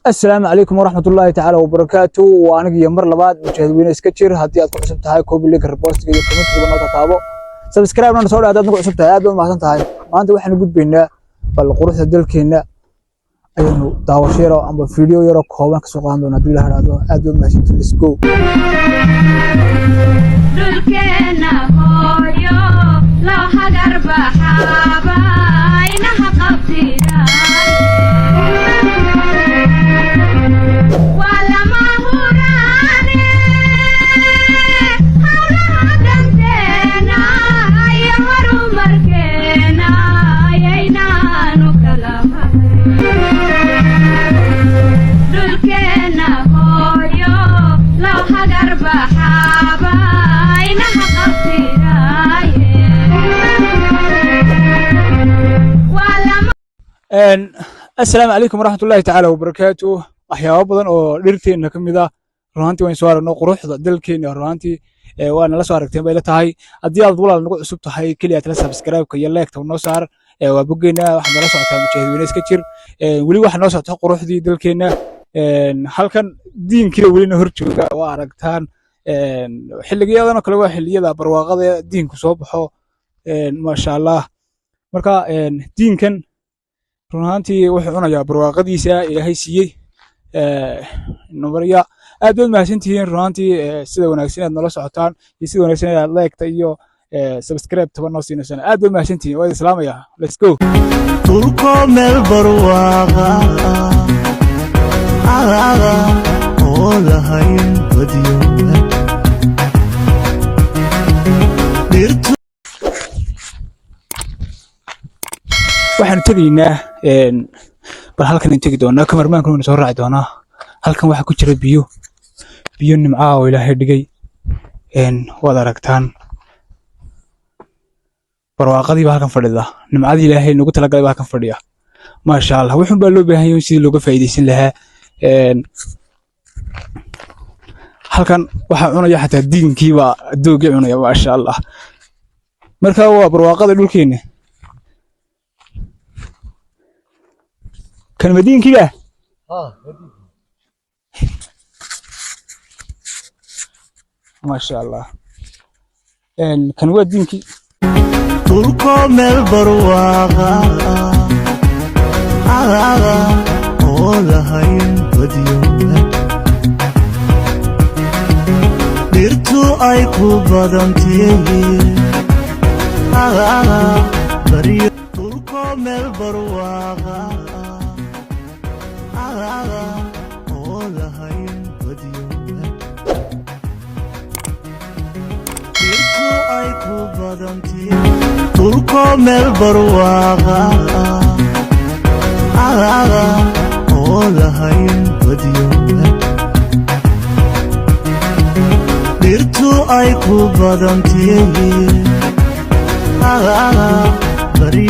Assalaamu calaykum waraxmatullaahi tacaala wabarakaatu. Waa aniga iyo mar labaad, Mujaahid Weyne iska jir. Haddii aad ku cusub tahay, copy link, repostiga iyo commentiga noo taabo, subscribe na soo dhaad. Ku cusub tahay, aad baad mahadsan tahay. Maanta waxaanu gudbaynaa bal quruxda dalkeena ayaynu daawasho yaro amba video yaro kooban kasoo qaadan doonaa, hadduu Ilaah idhaahdo. Aad baad mahadsantihin. Let's go. Dhulkeena hooyo loo hagar baxaaba inaha qabtidaaye, waa lama huraane hawlaha danteena iyo horumarkeena ayaynaanu kala harin. Dhulkeena hooyo loo hagar baxaaba inaha qabtidaaye, waa lama Assalaamu calaykum waraxmatullaahi tacaala wabarakaatu. Waxyaabo badan oo dhirteena ka mid ah runaantii waan soo aragno, quruxda dalkeena runaantii waa nala soo aragteen bay la tahay. Haddii aad walaal nagu cusub tahay, keliya tala subscribe-ka iyo like-ta noo saar. Waa boggeena, waxaad nala socotaa Mujaahid Weyne iska jir. Weli waxaa noo socota quruxdii dalkeena. Halkan diinkiina welina hor jooga, waa aragtaan. Xilliyadan oo kale waa xilliyada barwaaqada diinku soo baxo, maasha Allah. Marka diinkan run ahaantii wuxuu cunayaa barwaaqadiisa Ilaahay siiyey numarya. Aad baad mahadsantihiin run ahaantii sida wanaagsan aad noola socotaan iyo sida wanaagsan aad like-ta iyo subscribe taba noo siinaysaan. Aad baad mahadsantihiin, waa idin salaamaya. Let's go. Dhulko meel barwaaqa oo lahayn badyoga dhirtu. Waxaanu tegaynaa bal halkan aan tegi doonaa, kamarmaankuna waynu soo raaci doonaa. Halkan waxaa ku jira biyo, biyo nimcaa oo Ilaahay dhigay. Waad aragtaan, barwaaqadii baa halkan fadhida, nimcadii Ilaahay nagu talagalay baa halkan fadhiya, maasha Allah. Wuxuun baa loo baahan yahay sidii looga faa'iidaysan lahaa. Halkan waxaa cunaya xataa diinkii baa doogii cunaya, maasha Allah. Marka waa barwaaqada dhulkeena. Kan ma diinkiiba? Maasha Allah. Kan waa diinkii. Dhulko meel barwaaqa oo lahayn badyoga dhirtu ay ku badantay baryo. Dhulko meel barwaaqa oo lahayn badyoga dhirtu ay ku badantay. Dhulko meel barwaaqa oo lahayn badyoga dhirtu ay ku badantay baryo.